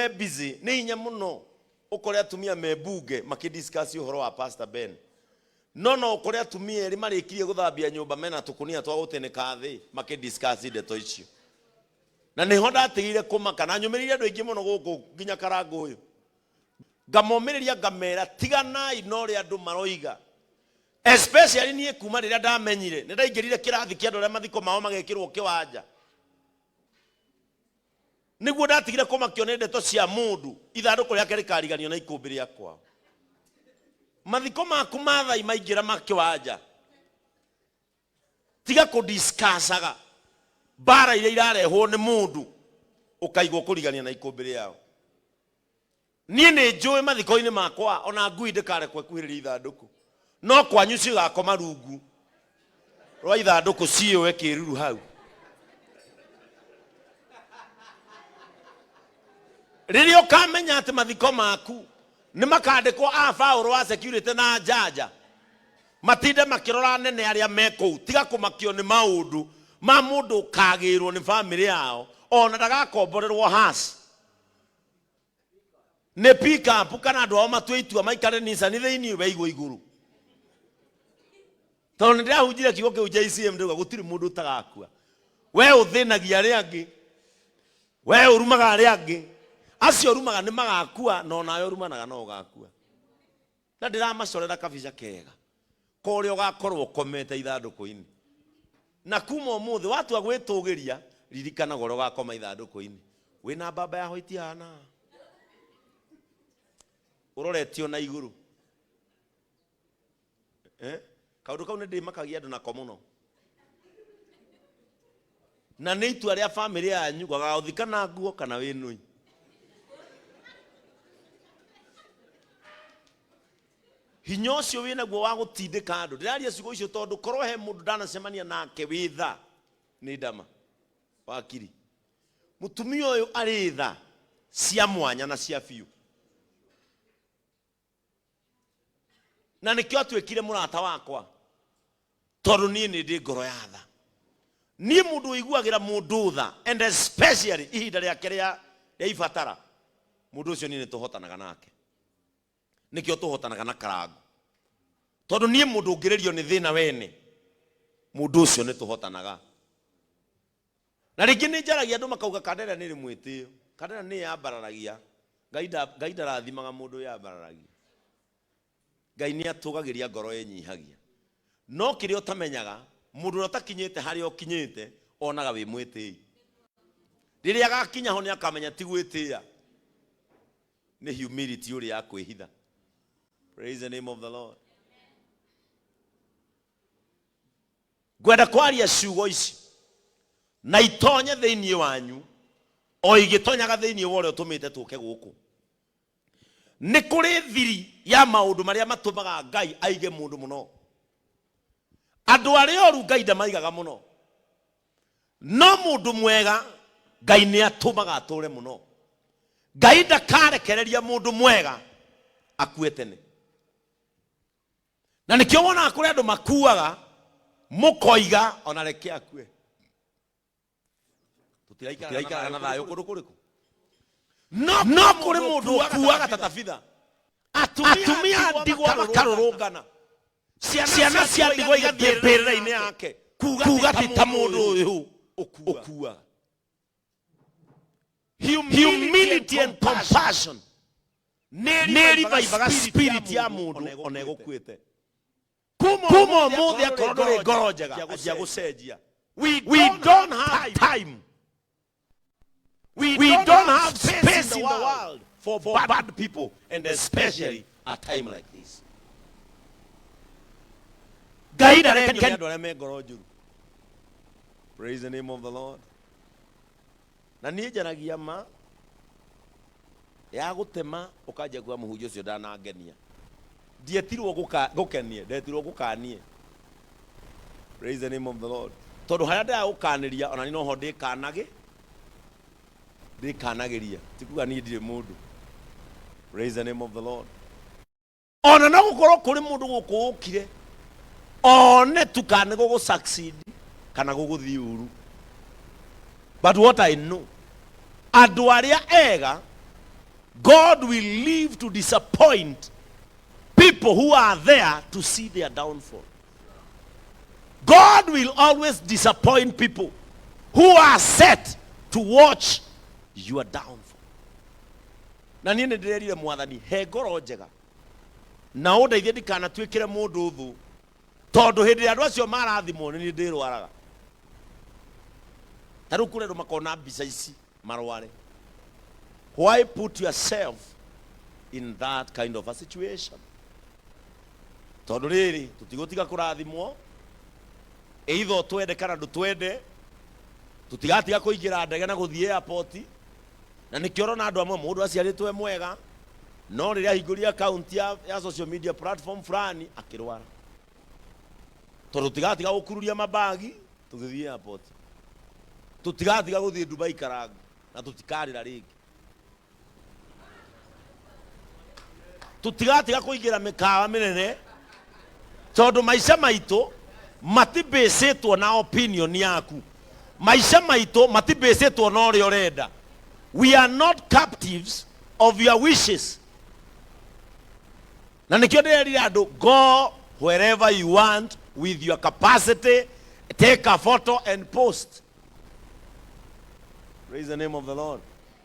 Me busy nĩ hinya mũno ũkore atumia me mbunge makĩdiscuss ũhoro wa Pastor Ben. No no ũkore atumia erĩ marĩkirie gũthambia nyũmba mena tũkũnia twa gũtĩnĩka thĩ makĩdiscuss ndeto icio. Na nĩho ndatigire kũmaka na nyũmĩrĩirie andũ aingĩ mũno gũkũ nginya Karangũ ũyũ. Ngamomĩrĩria ngamera tiganai na ũrĩa andũ maroiga. Especially niĩ kuma rĩrĩa ndamenyire nĩ ndaingĩrire kĩrathi kĩa andũ arĩa mathiko mao magekĩrwo kĩwanja. Nĩguo ndatigire kũmakio nĩ ndeto cia mũndũ ithandũkũ rĩake rĩkariganio na ikũmbĩ rĩa kwao. Mathiko maku Maathai maingĩra ma kĩwanja. Tiga kũdiscussaga mbara iria irarehwo nĩ mũndũ ũkaigwo kũrigania na ikũmbĩ rĩao. Niĩ nĩ njũĩ mathiko-inĩ makwa ona ngui ndĩkarekwo ĩkuhĩrĩrie ithandũkũ, no kwanyu cigakoma rungu rwa ithandũkũ ciĩyũe kĩruru hau. Rĩrĩa ũkamenya atĩ mathiko maku nĩ makandĩkwo a baũrũ wa security na njanja matinde makĩrora anene arĩa me kũu, tiga kũmakio nĩ maũndũ ma mũndũ ũkagĩrwo nĩ bamĩrĩ yao ona ndagakomborerwo hearse. Nĩ pick up kana andũ ao matue itua maikare Nissan thĩinĩ weigwo igũrũ. Tondũ nĩ ndĩrahunjire kiugo kĩu JCM ndĩrauga gũtirĩ mũndũ ũtagakua. We ũthĩnagia arĩa angĩ, we ũrumaga arĩa angĩ, acio ũrumaga nĩ magakua na onawe ũrumanaga no ũgakua. Na ndĩramacorera kabica kega ka ũrĩa ũgakorwo ũkomete ithandũkũ-inĩ. Na kuma ũmũthĩ watua gwĩtũgĩria, ririkanaga ũrĩa ũgakoma ithandũkũ-inĩ. Wĩna mbamba ya white hana ũroretio na igũrũ. Eh? Kaũndũ kau nĩ ndĩmakagia andũ nako mũno. Na nĩ itua rĩa bamĩrĩ yanyu gũgagũthika na nguo kana wĩ nũi. Hinya ũcio wĩ naguo wa gũtindĩka andũ. Ndĩraria ciugo icio tondũ korwo he mũndũ ndanacemania nake wĩ tha nĩ Ndama wakiri. Mũtumia ũyũ arĩ tha cia mwanya na cia biũ. Na nĩkĩo atuĩkire mũrata wakwa tondũ niĩ nĩ ndĩ ngoro ya tha. Niĩ mũndũ ũiguagĩra mũndũ tha and especially ihinda rĩake rĩa rĩa ibatara, mũndũ ũcio niĩ nĩ tũhotanaga nake. Nĩkĩo tũhotanaga na Karangũ tondũ niĩ mũndũ ũngĩrĩrio nĩ thĩna wene, mũndũ ũcio nĩ tũhotanaga. Na rĩngĩ nĩ njaragia andũ makauga Kandera nĩ rĩ mwĩtĩo. Kandera nĩ yambararagia. Ngai nda, Ngai ndarathimaga mũndũ wĩyambararagia. Ngai nĩ atũgagĩria ngoro ĩnyihagia. No kĩrĩa ũtamenyaga, mũndũ ũrĩa ũtakinyĩte harĩa ũkinyĩte, onaga wĩ mwĩtĩi. Rĩrĩa agakinya ho nĩ akamenya ti gwĩtĩa, nĩ humility ũrĩa ya kwĩhitha. Praise the name of the Lord. Ngwenda kwaria ciugo ici na itonye thĩinĩ wanyu o igĩtonyaga thĩinĩ wa ũrĩa ũtũmĩte tũke gũkũ. Nĩ kũrĩ thiri ya maũndũ marĩa matũmaga Ngai aige mũndũ mũno. Andũ arĩa oru Ngai ndamaigaga mũno, no mũndũ mwega Ngai nĩ atũmaga atũre mũno. Ngai ndakarekereria mũndũ mwega akue tene. Na nĩkĩo wonaga kũrĩ andũ makuaga mũkoiga ona reke akue. Tũtiraikaraga na thayũ kũndũ kũrĩkũ? No kũrĩ mũndũ ũkuaga ta Tabitha. Atumia a ndigwa makarũrũngana, ciana cia ndigwa igathiĩ mbĩrĩra-inĩ yake kuga ti ta mũndũ ũyũ ũkuaga. Humility and compassion nĩ rivaivaga spirit ya mũndũ ona ĩgũkuĩte. Kuma ũmũthĩ akorwo ndũrĩ ngoro njega, anjia gũcenjia. We don't have time. We don't have space in the world for bad people, and especially a time like this. Ngai ndarekio nĩ andũ arĩa me ngoro njũru. Praise the name of the Lord. Na niĩ njaragia ma ya gũtema ũkanjia kuga mũhunjia ũcio ndanangenia. Ndietirwo ngũkenie, ndetirwo ngũkanie. Praise the name of the Lord. Tondũ harĩa ndĩragũkanĩria ona niĩ noho ndĩkanagĩ ndĩkanagĩria. Ti kuga niĩ ndirĩ mũndũ. Praise the name of the Lord. Ona no gũkorwo kũrĩ mũndũ gũkũ ũkire one tu kana nĩ gũgũ succeed kana gũgũthiĩ ũru. But what I know, andũ arĩa ega God will live to disappoint people who are there to see their downfall. God will always disappoint people who are set to watch your downfall. Na niĩ nĩ ndĩrerire Mwathani, he ngoro njega na ũndeithie ndikanatuĩkĩre mũndũ thũ, tondũ hĩndĩ ĩrĩa andũ acio marathimwo nĩ niĩ ndĩrwaraga. Ta rĩu kũrĩ andũ makona mbica ici marware. Why put yourself in that kind of a situation? Tondũ rĩrĩ, tũtigũtiga kũrathimwo, either ũtwende kana ndũtwende, tũtigatiga kũingĩra ndege na gũthiĩ airport. Na nĩkĩo ũrona andũ amwe, mũndũ aciarĩtwo e mwega, no rĩrĩa ahingũrire account ya social media platform fulani akĩrwara. Tondũ tũtigatiga gũkururia mabagi tũgĩthiĩ airport, tũtigatiga gũthiĩ Dubai Karanga, na tũtikarĩra rĩngĩ. Tũtigatiga kũingĩra mĩkawa mĩnene, tondũ maica maitũ matibĩcĩtwo na opinion yaku. Maica maitũ matibĩcĩtwo na ũrĩa ũrenda. We are not captives of your wishes. Na nĩkĩo ndĩrerire andũ, go wherever you want with your capacity, take a photo and post. Praise the name of the Lord.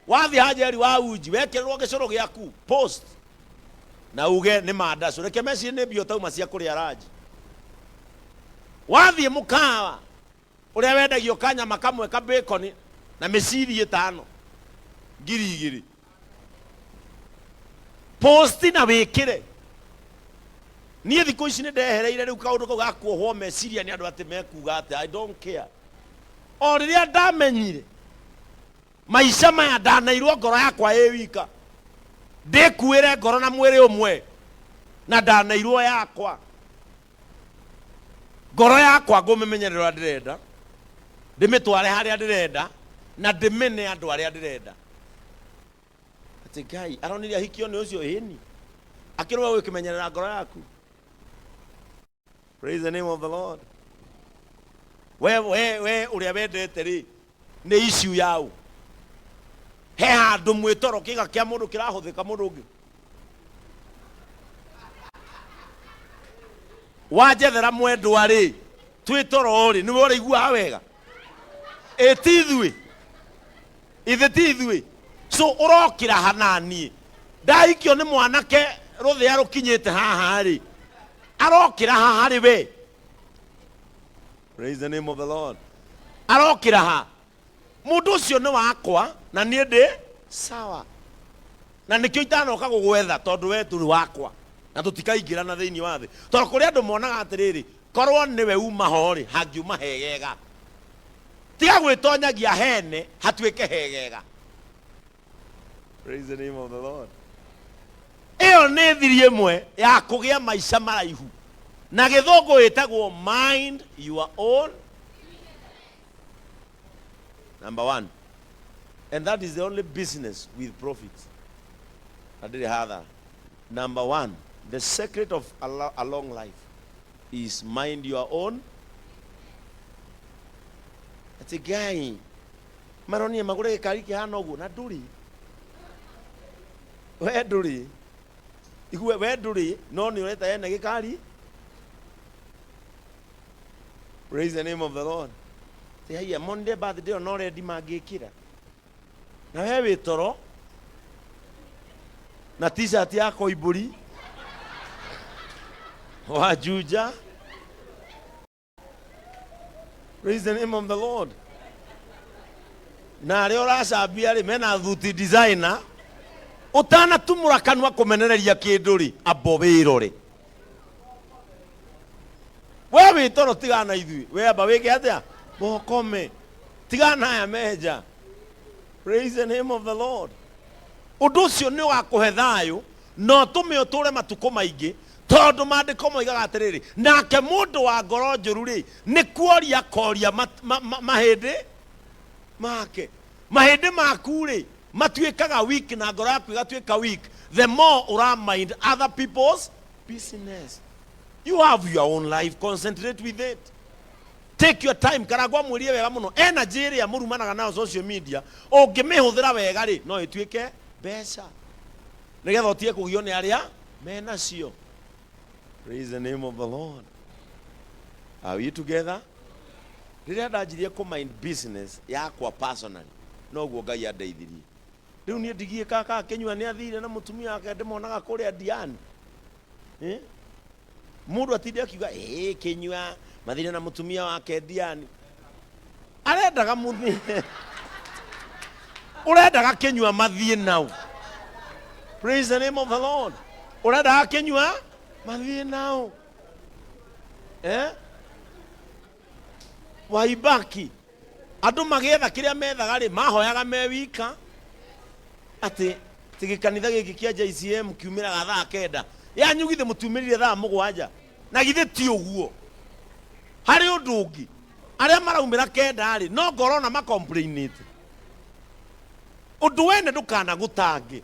Wathiĩ hanjeri wa uji, wekĩrĩrwo gĩcũrũ gĩaku, post na uge nĩ mandacũ. Reke mecirie nĩ mbia ũtauma cia kũrĩa ranji. Wathiĩ mũkawa ũrĩa wendagio kanyama kamwe ka bacon na mĩciri 5 2,000, post na wĩkĩre. Niĩ thikũ ici nĩ ndehereire rĩu kaũndũ kau ga kuohwo meciria nĩ andũ atĩ mekuga atĩ I don't care. O rĩrĩa ndamenyire maica maya, ndanairwo ngoro yakwa ĩ wika, ndĩkuĩre ngoro na mwĩrĩ ũmwe, na ndanairwo yakwa ngoro yakwa ngũmĩmenyerera ũrĩa ndĩrenda, ndĩmĩtware harĩa ndĩrenda, na ndĩmene andũ arĩa ndĩrenda. Atĩ Ngai aronire ahikio nĩ ũcio, ĩni akĩrũa gwĩkĩmenyerera ngoro yaku. Praise the name of the Lord. We ũrĩa wendete rĩ, nĩ issue yau. He handũ mwĩtoro kĩga kĩa mũndũ kĩrahũthĩka mũndũ ũngĩ. Wanjethera mwendwa rĩ, twĩ toro rĩ, nĩwe ũraiguaga wega. Ĩ ti ithuĩ, ithe ti ithuĩ. So ũrokĩra hananiĩ, ndahikio nĩ mwanake rũthĩa rũkinyĩte haha rĩ, arokĩra haha rĩ we. Praise the name of the Lord. Arokĩra ha, mũndũ ũcio nĩ wakwa na niĩ ndĩ sawa. Na nĩkĩo itanoka gũgwetha, tondũ we tũrĩ wakwa na tũtikaingĩrana thĩinĩ wa thĩ. Tondũ kũrĩ andũ monaga atĩrĩrĩ, korwo nĩwe uma ho rĩ, hangiuma hegega. Tiga gwĩtonyagia hene hatuĩke hegega. Praise the name of the Lord. Ĩyo nĩ thiri ĩmwe ya kũgĩa maica maraihu, na gĩthũngũ ĩtagwo mind your own. Number one, and that is the only business with profit na ndĩrĩ hathara. Number one, the secret of a long life is mind your own. Atĩ Ngai maronire magũre gĩkari kĩhana ũguo, na ndũrĩ we ndũrĩ igue we ndũrĩ, no nĩ ũreta ene gĩkari. Praise the name of the Lord. Atĩ haiya, monire birthday ĩyo no rendi mangĩkĩra, na we wĩ toro na t-shirt ya koimbũri wa Juja. Praise the name of the Lord. Na arĩa ũracambia rĩ, mena thuti designer. Ũtanatumũra kanua kũmenereria kĩndũ rĩ, ambo wĩrore. We wĩ toro, tigana ithuĩ. We amba wĩke atĩa? Bokome. Tigana aya menja. Praise the name of the Lord. Ũndũ ũcio nĩ ũgakũhe thayũ na ũtũme ũtũre matukũ maingĩ, tondũ maandĩko moigaga atĩrĩrĩ, nake mũndũ wa ngoro njũru rĩ, nĩ kuoria koria mahĩndĩ make. Mahĩndĩ maku rĩ, matuĩkaga weak na ngoro yaku ĩgatuĩka weak the more ũra mind other people's business. You have your own life, concentrate with it, take your time. Karangwa mwĩrie wega mũno, energy ĩrĩa mũrumanaga nayo social media, ũngĩmĩhũthĩra wega rĩ, no ĩtuĩke mbeca. Nĩgetha ũtige kũgio nĩ arĩa menacio. Praise the name of the Lord. Are we together? Rĩrĩa ndanjirie kũ mind business yakwa personally, noguo Ngai andeithirie. Rĩu niĩ ndigiĩkaga kana Kĩnyua nĩ athire na mũtumia wake ndĩmonaga kũrĩa Diani. Eh? Mũndũ atinde akiuga ĩĩ Kĩnyua mathire na mũtumia wake Diani. Arendaga mũthiĩ. Ũrendaga Kĩnyua mathiĩ nau. Praise the name of the Lord. Ũrendaga Kĩnyua mathiĩ nau. Eh? Waibaki andũ magĩetha kĩrĩa methaga rĩ mahoyaga me wika atĩ atĩ gĩkanitha gĩkĩ kĩa JCM kiumĩraga thaa kenda yanyu githĩ mũtiumĩrire thaa mũgwanja na githĩ ti ũguo harĩ ũndũ ũngĩ arĩa maraumĩra kenda rĩ no ngorwo na macomplainĩte ũndũ wene ndũkanagũtange.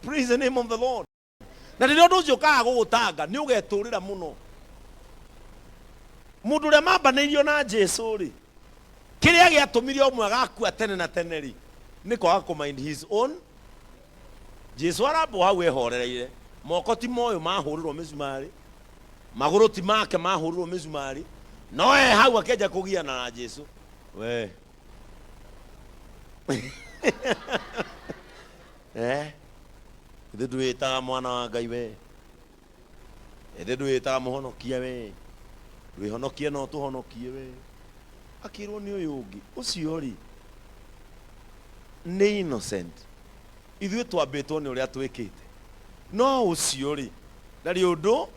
Praise the name of the Lord. Na rĩrĩa ũndũ ũcio ũkaga gũgũtanga nĩ ũgetũrĩra mũno. Mũndũ ũrĩa mambanĩirio na Jesu rĩ, kĩrĩa gĩatũmire ũmwe agakua tene na tene rĩ, nĩ kwaga kũ mind his own. Jesu arambwo hau ehorereire, moko ti moyũ mahũrĩrwo mĩcumarĩ, magũrũ ti make mahũrĩrwo mĩcumarĩ, no e hau akĩanjia kũgiana na Jesu. We eh ithe ndwĩtaga mwana wa Ngai we, ithe ndwĩtaga mũhonokia we, ndwĩhonokie no tũhonokie we. Akĩrwo nĩ ũyũ ũngĩ ũcio rĩ nĩ innocent, ithuĩ twambĩtwo nĩ ũrĩa twĩkĩte, no ũcio rĩ ndarĩ ũndũ.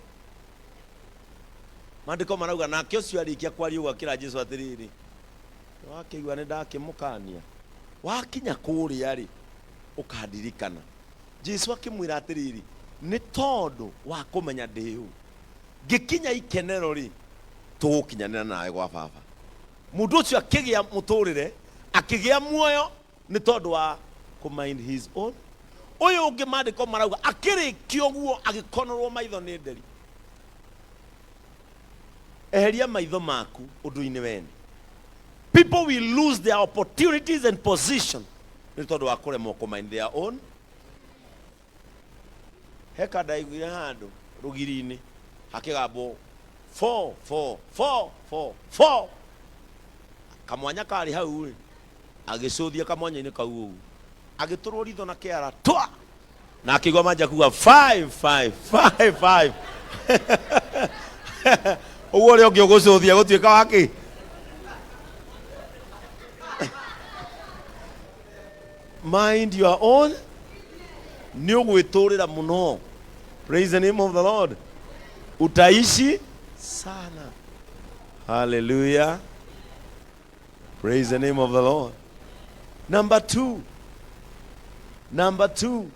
Maandĩko marauga nake ũcio arĩkia kwaria ũguo akĩra Jesu atĩrĩrĩ, wakĩigua nĩ ndakĩmũkania, wakinya kũrĩa rĩ ũkandirikana. Jesu akĩmwĩra atĩrĩrĩ, nĩ tondũ wa kũmenya ndĩ ũ, ngĩkinya ikenero rĩ, tũgũkinyanĩra nawe gwa baba. Mũndũ ũcio akĩgĩa mũtũrĩre, akĩgĩa muoyo nĩ tondũ wa kũ mind his own. Ũyũ ũngĩ maandĩko marauga akĩrĩkia ũguo agĩkonorwo maitho nĩ nderi. Eheria maitho maku ũndũ-inĩ wene. People will lose their opportunities and position nĩ tondũ wa kũremwo kũ mind their own. He kandaiguire handũ rũgiri-inĩ hakĩgambwo 4 4 4 4 4 kamwanya karĩ hau rĩ, agĩcũthia kamwanya-inĩ kau ũguo, agĩtũrwo ritho na kĩara twa, na akĩigua manja kuga 5 5 5 5 ũguo ũrĩa ũngĩ ũgũcũthia gũtuĩka wakĩ. Mind your own, nĩ ũgwĩtũrĩra mũno. Praise the name of the Lord. Utaishi sana. Hallelujah. Praise the name of the Lord. Number two. Number two.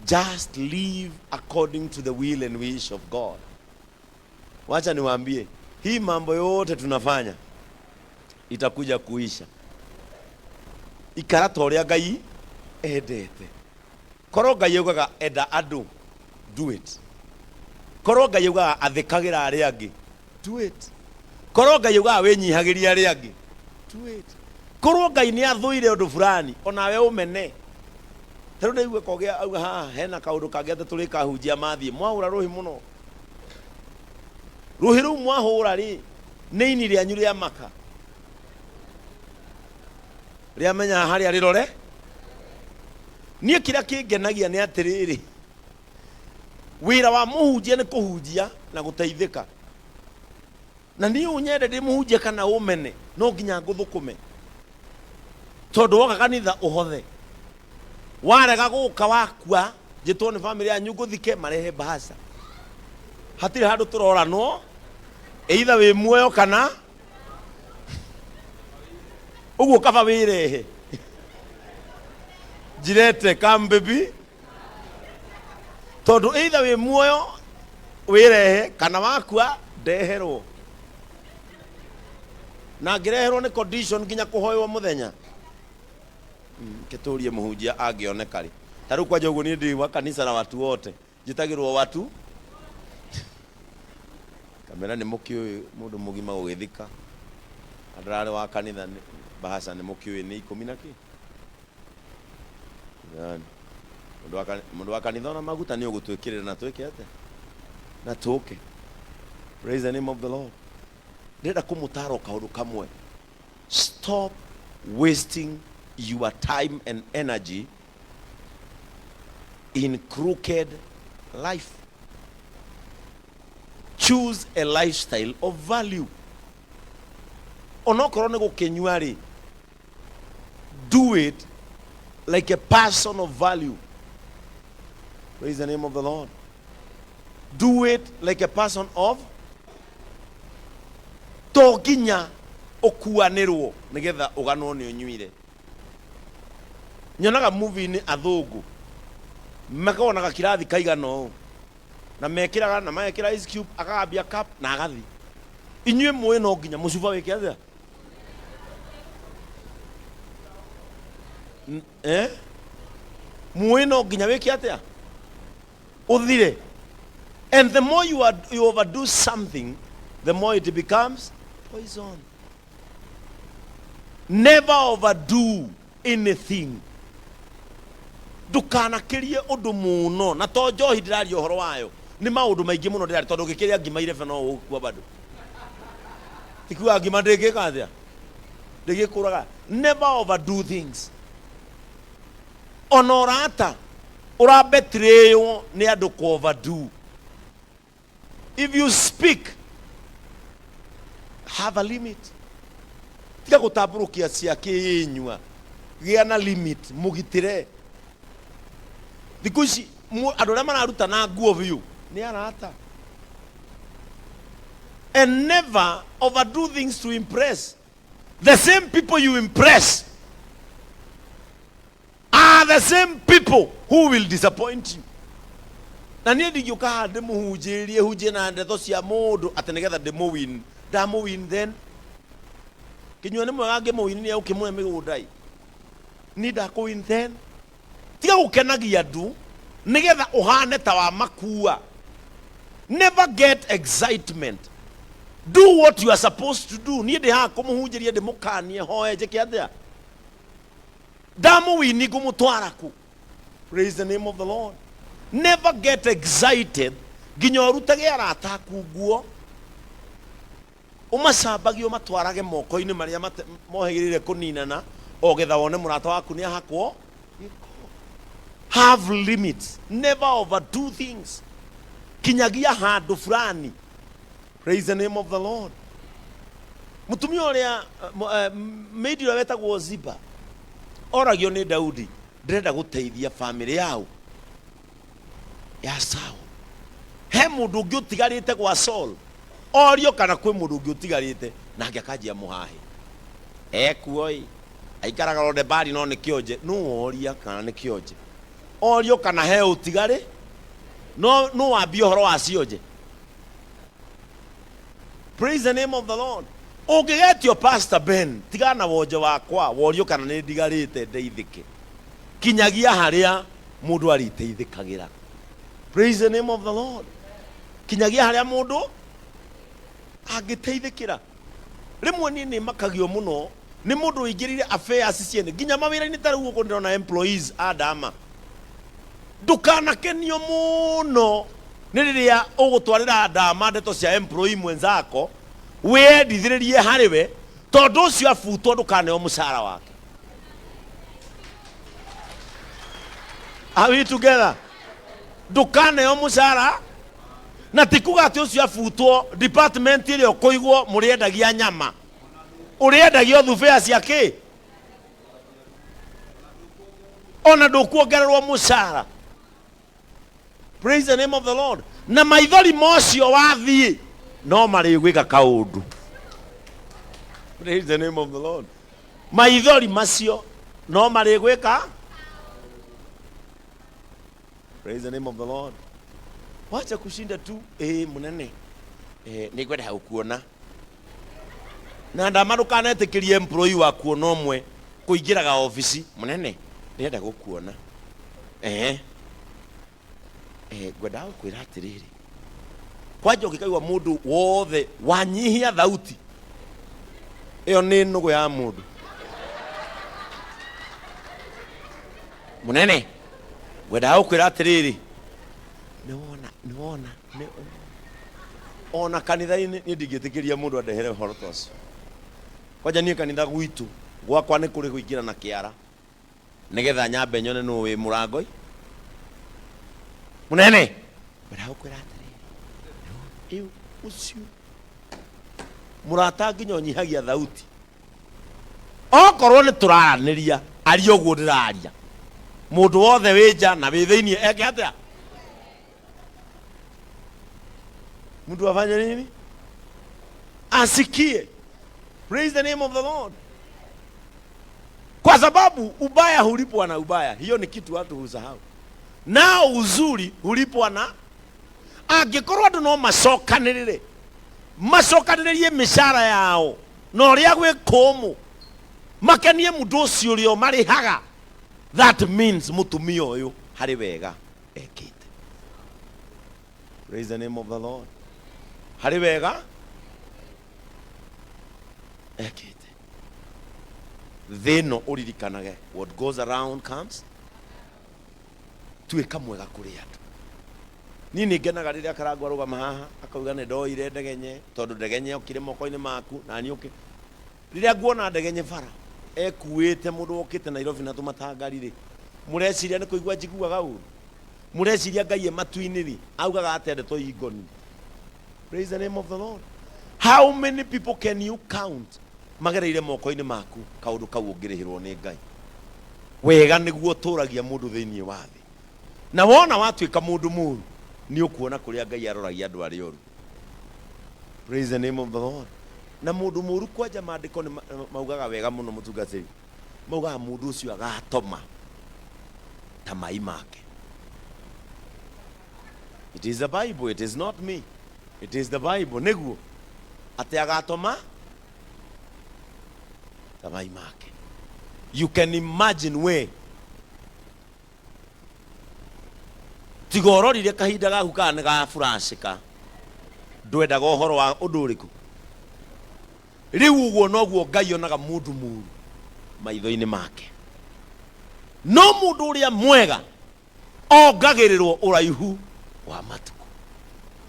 Just live according to the will and wish of God. Wacha niwaambie, hii mambo yote tunafanya itakuja kuisha. Ikara ta ũrĩa Ngai endete. Korwo Ngai augaga enda andũ, do it. Korwo Ngai augaga athĩkagĩra arĩa angĩ, do it. Korwo Ngai augaga wĩnyihagĩrie arĩa angĩ, do it. Korwo Ngai nĩ athũire ũndũ fulani, onawe ũmene. Ta rĩu ndaigua kogĩa auga haha hena kaũndũ kangĩ atĩ tũrĩkahunjia mathiĩ. Mwahũra rũhĩ mũno. Rũhĩ rũu mwahũra rĩ, nĩ ini rĩanyu rĩa maka. Rĩamenya harĩa rĩrore. Niĩ kĩrĩa kĩngenagia nĩ atĩrĩrĩ, wĩra wa mũhunjia nĩ kũhunjia na gũteithĩka. Na niĩ ũnyende ndĩ mũhunjia kana ũmene, no nginya ngũthũkũme. Tondũ woka kanitha ũhothe. Warega gũka wakua, njĩtwo nĩ famĩlĩ yanyu ngũthike, marehe bahasha. Hatirĩ handũ tũroranwo, either wĩ muoyo kana ũguo kaba wĩrehe. Njirete come baby. Tondũ either wĩ muoyo wĩrehe kana wakua ndeherwo. Na ngĩreherwo nĩ condition nginya kũhoywo mũthenya. Kĩtũrie mũhunjia angĩoneka rĩ. Ta rĩu kwanja ũguo niĩ ndĩ wa kanitha na watu wote. Njĩtagĩrwo watu. Kamera nĩ mũkĩũĩ mũndũ mũgima gũgĩthika. Na ndĩrarĩ wa kanitha bahasha nĩ mũkĩũĩ nĩ ikũmi na kĩ? Yani, Mũndũ wa kanitha ona maguta nĩ ũgũtwĩkĩrĩra na twĩke atĩa na tũke. Praise the name of the Lord. Ndĩrenda kũmũtara o kaũndũ kamwe. Stop wasting your time and energy in crooked life. Choose a lifestyle of value. Onokorwo nĩ gũkĩnyua rĩ, do it like a person of value. Praise the name of the Lord. Do it like a person of to nginya ũkuanĩrwo nĩgetha ũganwo nĩ ũnyuire. Nyonaga movie-inĩ athũngũ makoragwo na gakirathi kaigana ũũ na mekĩraga na magekĩra ice cube akagambia cup na agathi. Inyuĩ mũĩ no nginya mũcuba wĩke atĩa? Eh? Mũĩ no nginya wĩke atĩa? Ũthire. And the more you overdo something, the more it becomes poison. Never overdo anything. Ndũkanakĩrie ũndũ mũno, na to njohi ndĩraria ũhoro wayo, nĩ maũndũ maingĩ mũno ndĩraria, tondũ ũngĩkĩrĩa ngima irebe no ũgũkua bado. Tikuga ngima ndĩngĩka atĩa, ndĩngĩkũraga. Never overdo things. Ona ũrata ũrabetraywo nĩ andũ kũ overdo. If you speak, have a limit. Tiga gũtambũrũkia cia kĩnyua, gĩa na limit, mũgitĩre. Thikũ ici andũ arĩa mararutana nguo biũ nĩ arata. And never overdo things to impress. The same people you impress are the same people who will disappoint you. Na niĩ ndingĩũka haha ndĩmũhunjĩrie hunjie na ndeto cia mũndũ atĩ nĩgetha ndĩmũwin. Ndamũwin then kĩnyua nĩ mwega ngĩmũwin nĩ egũkĩmũhe mĩgũnda ĩ. Niĩ ndakũwin then. Tiga gũkenagia andũ nĩgetha ũhane ta wa makua. Never get excitement. Do what you are supposed to do. Niĩ ndĩ haha kũmũhunjĩria ndĩmũkanie hoe njĩke atĩa? Ndamũwini ngũmũtwara kũ? Praise the name of the Lord. Never get excited nginya ũrutage arata aku nguo ũmacambagie ũmatwarage moko-inĩ marĩa mohĩgĩrĩire kũninana o getha wone mũrata waku nĩ ahakwo gĩko. Have limits. Never overdo things. Kinyagia handũ fulani. Praise the name of the Lord. Mũtumia ũrĩa maid ũrĩa wetagwo Ziba oragio nĩ Daudi, ndĩrenda gũteithia famĩlĩ yao ya Saul. He mũndũ ũngĩ ũtigarĩte gwa Saul, orio kana kwĩ mũndũ ũngĩ ũtigarĩte, nake akanjia mũhahĩ ekuo ĩ aikaraga Lodebari no nĩ kĩonje. Nũ woria kana nĩ kĩonje? Orio kana he ũtigarĩ, no nũ wambia ũhoro wa cionje? Praise the name of the Lord. Ũngĩgetio Pastor Ben, tigana na wonje wakwa, worio kana nĩ ndigarĩte ndeithĩke. Kinyagia harĩa mũndũ arĩteithĩkagĩra. Praise the name of the Lord. Kinyagia harĩa mũndũ angĩteithĩkĩra. Rĩmwe niĩ nĩ makagio mũno nĩ mũndũ ũingĩrĩire affairs ciene nginya mawĩra-inĩ ta rĩu ũguo ndĩrona employees a Dama. Ndũkanakenio mũno nĩ rĩrĩa ũgũtwarĩra Dama ndeto cia employee mwenzako wĩyendithĩrĩrie harĩ we, tondũ ũcio abutwo ndũkaneo mũcara wake. Are we together? Ndũkaneo mũcara na ti kuga atĩ ũcio abutwo department ĩrĩa ũkũigwo mũrĩendagia nyama, ũrĩendagia thubea cia kĩ, ona ndũkuongererwo mũcara. Praise the name of the Lord. Na maithori mocio wathiĩ no marĩgwĩka kaũndũ. Praise the name of the Lord. Maithori macio no marĩgwĩka. Praise the name of the Lord. Wacha kushinda tu munene nĩngwenda gũkuona na ndama ndũkanetĩkĩrie employee waku ona ũmwe kũingĩraga obici mũnene ndĩrenda gũkuona ngwendaga gũkwĩra atĩrĩrĩ kwanja ũngĩkaigua mũndũ wothe wanyihia thauti ĩyo nĩ nũgũ ya mũndũ. Munene, ngwendaga gũkwĩra atĩrĩrĩ, nĩwona nĩwona nĩ ona kanitha-inĩ niĩ ndingĩtĩkĩria mũndũ andehere ũhoro ta ũcio. Kwanja niĩ kanitha gwitũ gwakwa nĩ kũrĩ kũingĩra na kĩara nĩgetha nyambe nyone nũ wĩ mũrango-inĩ. Mũnene, ngwendaga gũkwĩra atĩrĩrĩ, ĩu ũcio mũrata nginya ũnyihagia thauti. Okorwo nĩ tũraranĩria, aria ũguo ndĩraria. Mũndũ wothe wĩ nja na wĩ thĩinĩ eke atĩa? Mtu afanye nini? Asikie. Praise the name of the Lord. Kwa sababu ubaya hulipwa na ubaya. Hiyo ni kitu watu husahau. Nao uzuri hulipwa na angĩkorwo andũ no macokanĩrĩre macokanĩrĩrie mĩcara yao na ũrĩa gwĩ kũmũ makenie mũndũ ũcio ũrĩa ũmarĩhaga, that means mũtumia ũyũ harĩ wega ekĩte. Praise the name of the Lord. Harĩ wega ekĩte. Thĩ ĩno ũririkanage, what goes around comes. Tuĩka mwega kũrĩ andũ. Niĩ nĩ ngenaga rĩrĩa Karangũ arũgama haha akauga nĩ ndoire ndegenye, tondũ ndegenye okire moko-inĩ maku na niĩ ũkĩ. Rĩrĩa nguona ndegenye bara ekuĩte mũndũ wokĩte Nairobi na tũmatangari rĩ, mũreciria nĩ kũigua njiguaga ũru? Mũreciria Ngai e matu-inĩ rĩ, augaga atĩa ndeto ingoni? Praise the name of the Lord. How many people can you count magereire moko-inĩ maku kaũndũ kau ũngĩrĩhĩrwo nĩ Ngai? Wega nĩguo ũtũragia mũndũ thĩinĩ wa thĩ. Na wona watuĩka mũndũ mũru, nĩ ũkuona kũrĩa Ngai aroragia andũ arĩa oru. Praise the name of the Lord. Na mũndũ mũru kwanja maandĩko nĩ maugaga wega mũno mũtungatĩri. Maugaga mũndũ ũcio agatoma ta mai make. It is the Bible, it is not me. It is the Bible. Nĩguo atĩ agatoma ta mai make. You can imagine we tiga ũrorire kahinda gaku kana nĩ gafuracĩka, ndwendaga ũhoro wa ũndũ ũrĩkũ. Rĩu ũguo noguo Ngai onaga mũndũ mũru maitho-inĩ make, no mũndũ ũrĩa mwega ongagĩrĩrwo ũraihu wa matukũ,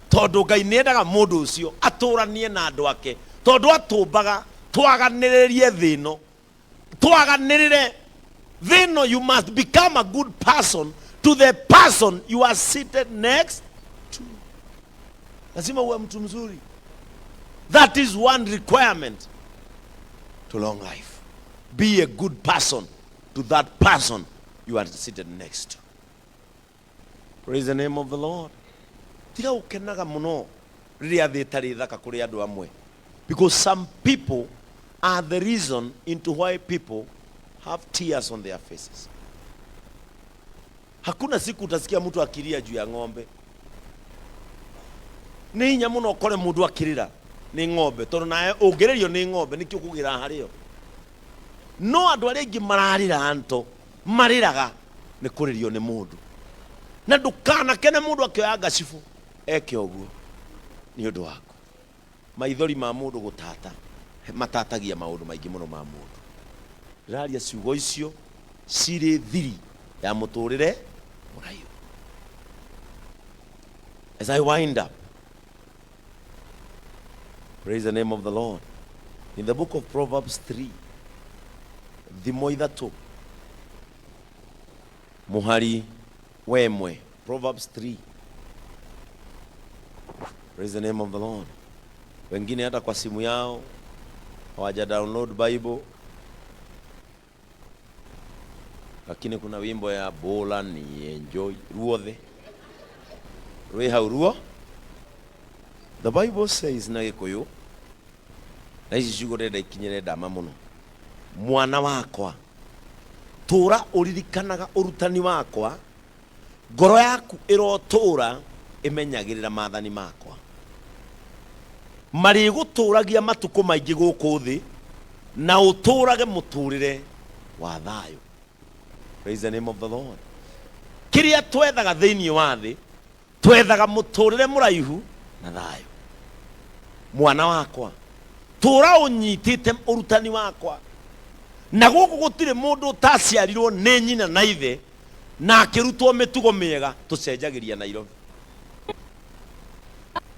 tondũ Ngai nĩendaga mũndũ ũcio atũranie na andũ ake, tondũ atũmbaga twaganĩrĩrie thĩ ĩno, twaganĩrĩre thĩ ĩno. You must become a good person to the person you are seated next to. Lazima uwe mtu mzuri. That is one requirement to long life. Be a good person to that person you are seated next to. Praise the name of the Lord. Tiga gũkenaga mũno rĩrĩa thĩ ĩtarĩ thaka kũrĩ andũ amwe, because some people are the reason into why people have tears on their faces. Hakuna siku utasikia mtu akilia juu ya ng'ombe. Nĩ hinya mũno ũkore mũndũ akĩrĩra nĩ ng'ombe, tondũ nawe ũngĩrĩrio nĩ ng'ombe nĩkĩ ũkũgĩra harĩo. No andũ arĩa aingĩ mararĩra nto marĩraga nĩ kũrĩrio nĩ mũndũ. Na ndũkanakene mũndũ akĩoya ngacibũ eke ũguo nĩ ũndũ waku. Maithori ma mũndũ gũtata matatagia maũndũ maingĩ mũno ma mũndũ. Ndĩraria ciugo icio cirĩ thiri ya mũtũrĩre mũraihu. As I wind up, praise the name of the Lord. In the book of Proverbs 3, thimo ithatũ mũhari wa ĩmwe, Proverbs 3. Praise the name of the Lord. Wengine hata kwa simu yao hawaja download Bible, lakini kuna wimbo ya bola ni enjoy ruothe rwĩ hau ruo. The Bible says na Gĩkũyũ, na ici ciugo ndĩrenda ikinyĩre ndama mũno. Mwana wakwa, tũra ũririkanaga ũrutani wakwa, ngoro yaku ĩrotũra ĩmenyagĩrĩra maathani makwa. Marĩgũtũragia matukũ maingĩ gũkũ thĩ, na ũtũrage mũtũrĩre wa thayũ. Praise the name of the Lord. Kĩrĩa twethaga thĩinĩ wa thĩ, twethaga mũtũrĩre mũraihu na thayũ. Mwana wakwa, tũra ũnyitĩte ũrutani wakwa. Na gũkũ gũtirĩ mũndũ ũtaciarirwo nĩ nyina na ithe. Na akĩrutwo mĩtugo mĩega tũcenjagĩria Nairobi.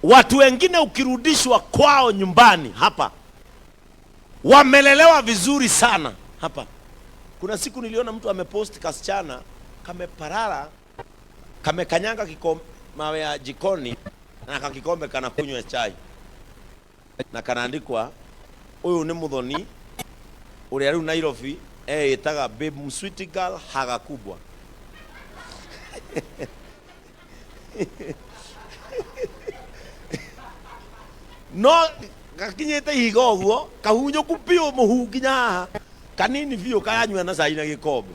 Watu wengine ukirudishwa kwao nyumbani hapa wamelelewa vizuri sana hapa. Kuna siku niliona mtu amepost kasichana kameparara kamekanyanga kikombe mawe ya jikoni na kakikombe kanakunywa chai na kanaandikwa uyu ni muthoni uria riu Nairobi eitaga babe sweet girl haga kubwa. No gakinyite ihiga ũguo kahunyũku biũ mũhu nginya haha kanini biũ karanyua na cai na gĩkombe.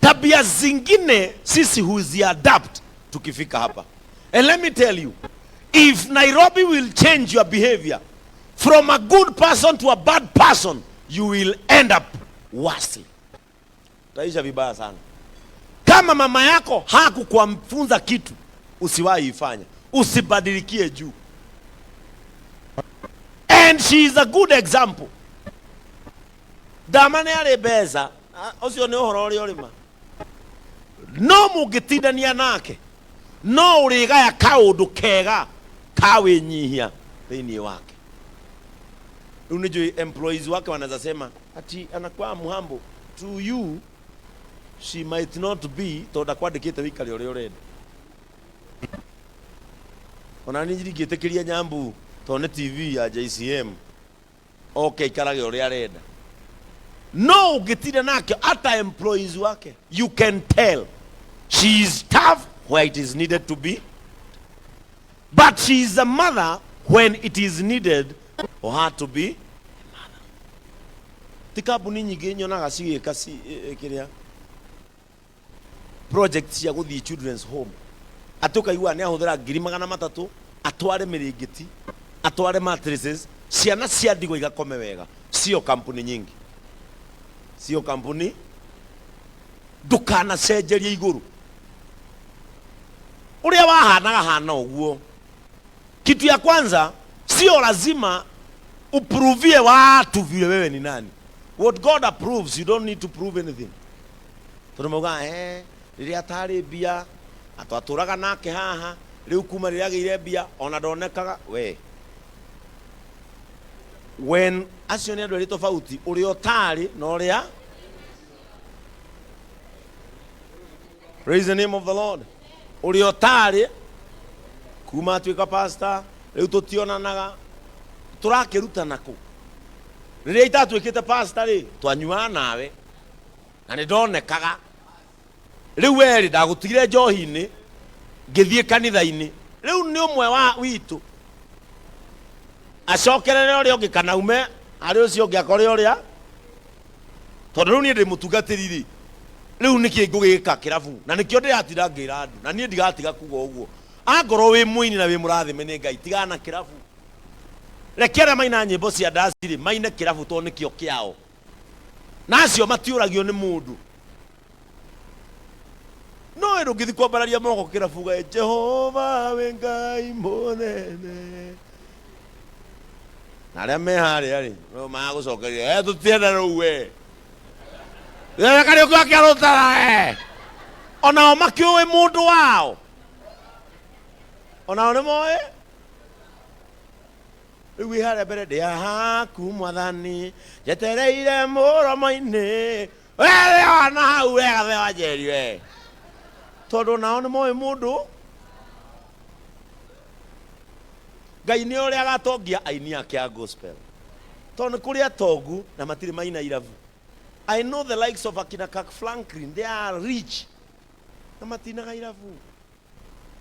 Tabia zingine sisi huziadapt tukifika hapa. And let me tell you, if Nairobi will change your behavior from a good person to a bad person, you will end up worse. Utaisha vibaya sana. Kama mama yako hakukufunza kitu, usiwahi ifanya, usibadilikie juu. And she is a good example. Ndama nĩ arĩ mbeca, ũcio nĩ ũhoro ũrĩa ũrĩma. No mũngĩtindania nake, no ũrĩgaya kaũndũ kega ka wĩnyihia thĩinĩ wake. Rĩu nĩ njũĩ employees wake wanaweza sema ati anakuwa mhambo to you, she might not be, tondũ ndakwandĩkĩte wĩikare ũrĩa ũrenda. Ona niĩ ndingĩtĩkĩria Nyambu tondũ nĩ TV ya JCM oke aikarage ũrĩa arenda. No ũngĩtinda nake hata employees wake, you can tell she is tough where it is needed to be, but she is a mother when it is needed for her to be a mother. Ti kambuni nyingĩ nyonaga cigĩka kĩrĩa project cia gũthiĩ children's home, atĩ ũkaigua nĩ ahũthĩra 300,000 atware mĩrĩngĩti, atware mattresses, ciana cia ndigwa igakome wega. Sio kampuni nyingi, sio kampuni. Ndũkanacenjerie igũrũ ũrĩa wahanaga hana ũguo. Kitu ya kwanza, sio lazima upruvie watu vile wewe ni nani. What God approves, you don't need to prove anything. Tondũ maugaga rĩrĩa atarĩ mbia atwatũraga nake haha, rĩu kuma rĩrĩa agĩire mbia ona ndonekaga. We when acio nĩ andũ erĩ tofauti, ũrĩa ũtarĩ na ũrĩa. Praise the name of the Lord. Ũrĩa ũtarĩ kuma atuĩka pastor, rĩu tũtionanaga, tũrakĩrutana kũ? Rĩrĩa itatuĩkĩte pastor rĩ, twanyuaga nawe na nĩ ndonekaga. Rĩu werĩ ndagũtigire njohi-inĩ ngĩthiĩ kanitha-inĩ, rĩu nĩ ũmwe wa witũ acokerere ũrĩa ũngĩ kana ume harĩ ũcio ũngĩ akore ũrĩa, tondũ rĩu niĩ ndĩ mũtungatĩri rĩ, rĩu nĩkĩ ngũgĩka kĩrabu? Na nĩkĩo ndĩratinda ngĩra andũ, na niĩ ndigatiga kuga ũguo, angorwo wĩ mũini na wĩ mũrathime nĩ Ngai, tigana na kĩrabu. Reke arĩa maina nyĩmbo cia ndaci rĩ maine kĩrabu, tondũ nĩkĩo kĩao, na acio matiũragio nĩ mũndũ. No we ndũngĩthiĩ kwambararia moko kĩrabu gae Jehova wĩ Ngai mũnene, na arĩa me harĩa rĩ no magũcokeria, tũtienda rũu we Kariũki wa Kĩarũtara. Onao makĩũĩ mũndũ wao, onao nĩ moĩ. Rĩu wĩ harĩa mbere, ndĩ haku mwathani, njetereire mũromo-inĩ, werewa na hau wega the wa njeri we, tondũ nao nĩ moĩ mũndũ. Ngai nĩ ũrĩa agatongia aini ake a gospel, tondũ nĩ kũrĩ atongu na matirĩ maina irabu. I know the likes of akina Kirk Franklin, they are rich na matinaga irabu.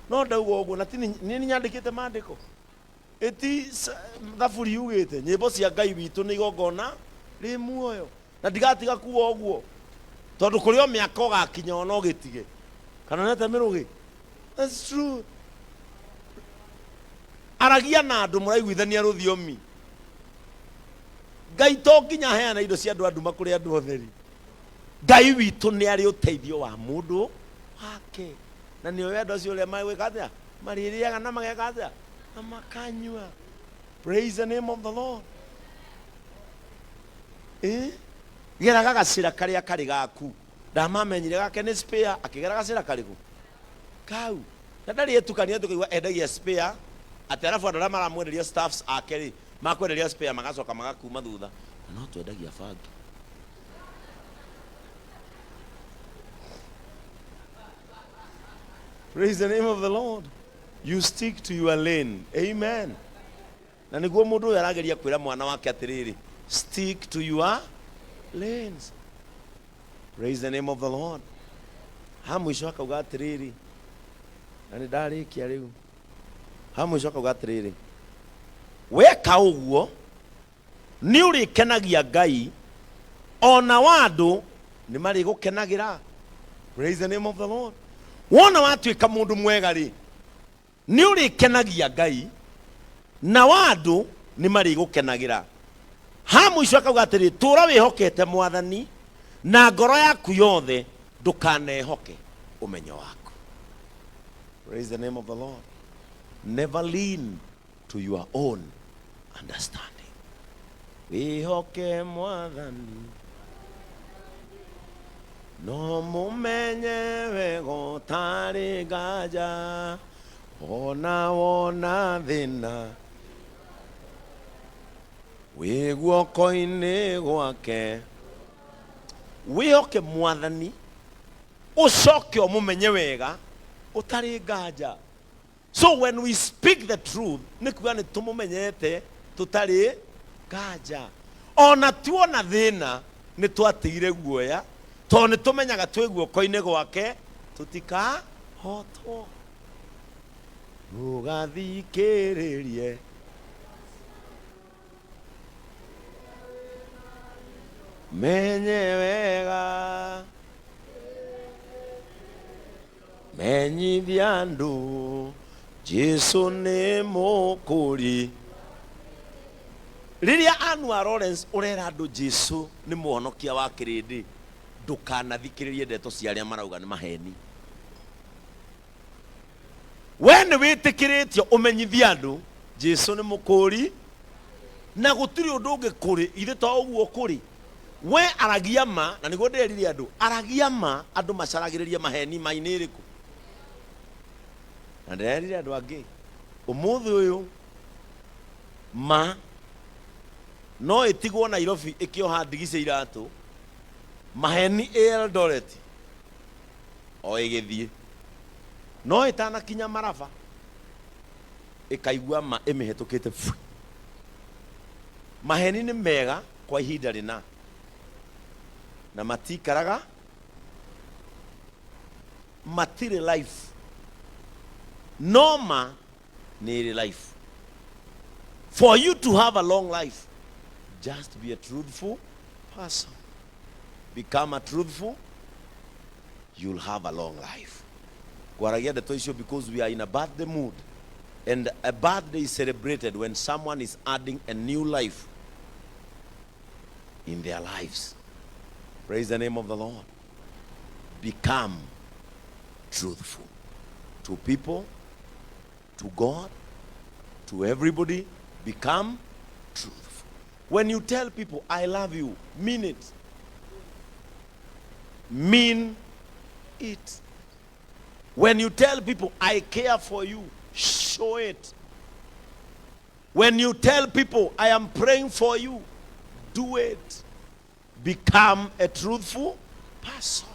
No ndauga ũguo na ti nĩ nyandĩkĩte maandĩko, ĩti thaburi yugĩte nyĩmbo cia Ngai witũ nĩ igongona rĩ muoyo, na ndigatiga kuga ũguo, tondũ kũrĩ o mĩaka ũgakinya ona ũgĩtige kana nete mĩrũgĩ. That's true. Aragia na andũ mũraiguithania rũthiomi. Ngai to nginya aheana indo cia andũ a nduma kũrĩ andũ otheri. Ngai witũ nĩ arĩ ũteithio wa mũndũ wake, na nĩ oĩ andũ acio ũrĩa magwĩka atĩa, marĩrĩaga na mageka atĩa na makanyua. Praise the name of the Lord. Geraga gacĩra karĩa karĩ gaku. Ndamamenyire gake nĩ spare, akĩgera gacĩra karĩkũ kau, na ndarĩ etukania tũkaigua endagia spare atĩ, arabu andũ arĩa maramwenderia, staffs ake rĩ, makwenderia spare magacoka magakuma thutha, na no twendagia bangi. Praise the name of the Lord. You stick to your lane. Amen. Na nĩguo mũndũ ũyũ arageria kwĩra mwana wake atĩrĩrĩ, stick to your lanes. Praise the name of the Lord. Ha mũico akauga atĩrĩrĩ, na nĩ ndarĩkia rĩu. Ha mũico akauga atĩrĩrĩ, weka ũguo nĩ ũrĩkenagia Ngai, ona wa andũ nĩ marĩgũkenagĩra. Praise the name of the Lord. Wona watuĩka mũndũ mwega rĩ, nĩ ũrĩkenagia Ngai, na wa andũ nĩ marĩgũkenagĩra. Ha mũico akauga atĩrĩ, tũra wĩhokete Mwathani na ngoro yaku yothe, ndũkanehoke ũmenyo waku. Praise the name of the Lord. Never lean to your own understanding. Wĩhoke Mwathani no mũmenye wega ũtarĩ nganja, ona wona thĩna wĩ guoko-inĩ gwake. Wĩhoke Mwathani, ũcoke ũmũmenye wega ũtarĩ nganja. So when we speak the truth, nĩ kuga nĩ tũmũmenyete tũtarĩ nganja. Ona tuona thĩna nĩ twatigire guoya, tondũ nĩ tũmenyaga twĩ guoko-inĩ gwake, tũtikahotwo. Ndũgathikĩrĩrie menye wega, menyithia andũ Jesu nĩ mũkũri. Rĩrĩa Anwar Lawrence ũrera andũ Jesu nĩ mũhonokia wa kĩrĩndĩ, ndũkanathikĩrĩrie ndeto cia arĩa marauga nĩ maheni. We nĩ wĩtĩkĩrĩtio ũmenyithie andũ Jesu nĩ mũkũri, na gũtirĩ ũndũ ũngĩ kũrĩ ithe to ũguo kũrĩ. We aragia ma, na nĩguo ndĩrerire andũ, aragia ma, andũ macaragĩrĩrie maheni ma-inĩ ĩrĩkũ. Na ndĩrerire andũ angĩ ũmũthĩ ũyũ, ma no ĩtigwo Nairobi ĩkĩoha ndigi cia iratũ, maheni ĩ Eldoret o ĩgĩthiĩ, no ĩtanakinya Maraba ĩkaigua ma ĩmĩhetũkĩte bui. Maheni nĩ mega kwa ihinda rĩna na matikaraga, matirĩ life, no ma nĩ ĩrĩ life. For you to have a long life, just be a truthful person. Become a truthful, you'll have a long life. Ngwaragia ndeto icio because we are in a birthday mood, and a birthday is celebrated when someone is adding a new life in their lives. Praise the name of the Lord. Become truthful to people, to God, to everybody. Become truthful. When you tell people, "I love you," mean it. Mean it. When you tell people, "I care for you," show it. When you tell people, "I am praying for you," do it. Become a truthful person.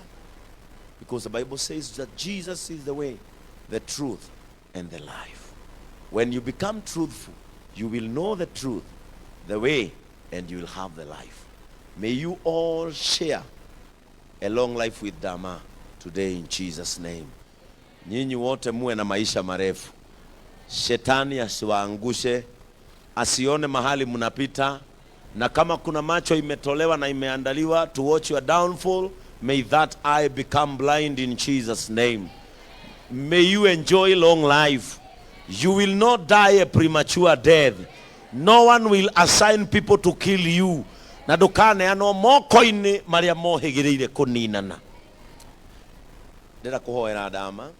Because the Bible says that Jesus is the way, the truth, and the life. When you become truthful, you will know the truth, the way, and you will have the life. May you all share a long life with Dama today in Jesus' name. Nyinyi wote muwe na maisha marefu. Shetani asiwaangushe, asione mahali mnapita, na kama kuna macho imetolewa na imeandaliwa to watch your downfall, may that eye become blind in Jesus' name. May you enjoy long life. You will not die a premature death. No one will assign people to kill you. Na ndũkaneanwo moko-inĩ marĩa mohĩgĩrĩire kũninana. Ndĩrenda kũhoera Dama.